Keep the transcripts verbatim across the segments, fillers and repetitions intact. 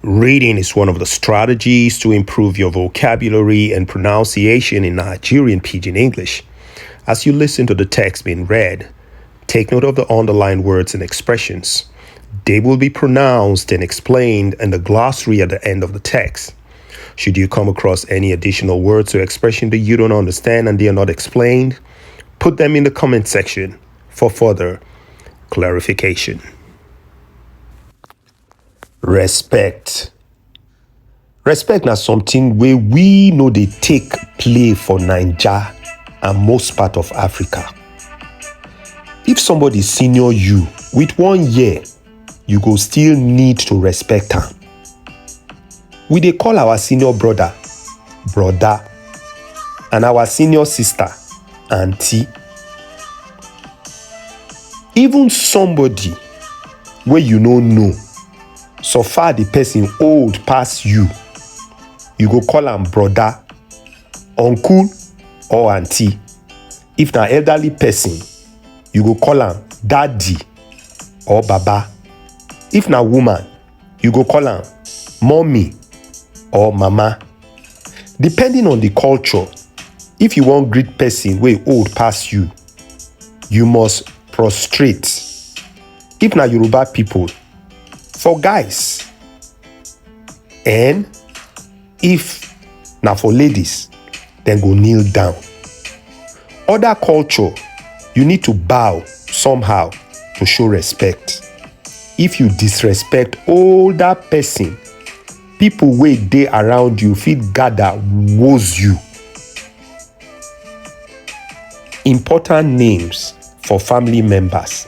Reading is one of the strategies to improve your vocabulary and pronunciation in Nigerian Pidgin English. As you listen to the text being read, take note of the underlined words and expressions. They will be pronounced and explained in the glossary at the end of the text. Should you come across any additional words or expression that you don't understand and they are not explained, put them in the comment section for further clarification. Respect. Respect na something wey we no dey take play for Naija and most part of Africa. If somebody senior you with one year, you go still need to respect am. We dey call our senior brother, brother, and our senior sister, auntie. Even somebody wey you no know, so far the person old pass you, you go call am brother, uncle, or auntie. If na elderly person, you go call am daddy or baba. If na woman, you go call am mommy or mama. Depending on the culture, if you wan greet person wey old pass you, you must prostrate. If na Yoruba people, for guys, and if na for ladies, dem go kneel down. Other culture, you need to bow somehow to show respect. If you disrespect older person, people wey dey around you fit gather woz you. Important names for family members: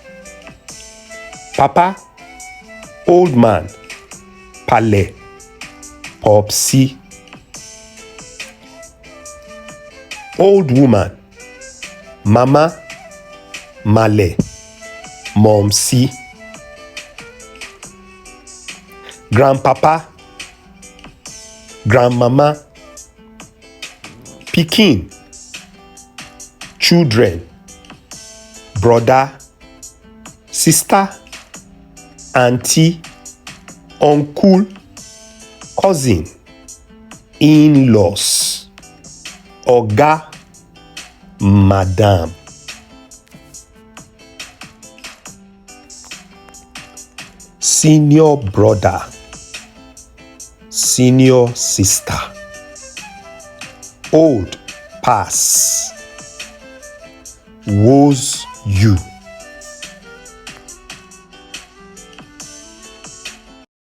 Papa, old man, pale, popsi. Old woman: mama, male, momsi. Grandpapa, grandmama. Pikin, children, brother, sister, auntie, uncle, cousin, in-laws, oga, madam. Senior brother, senior sister, old pass, woz you.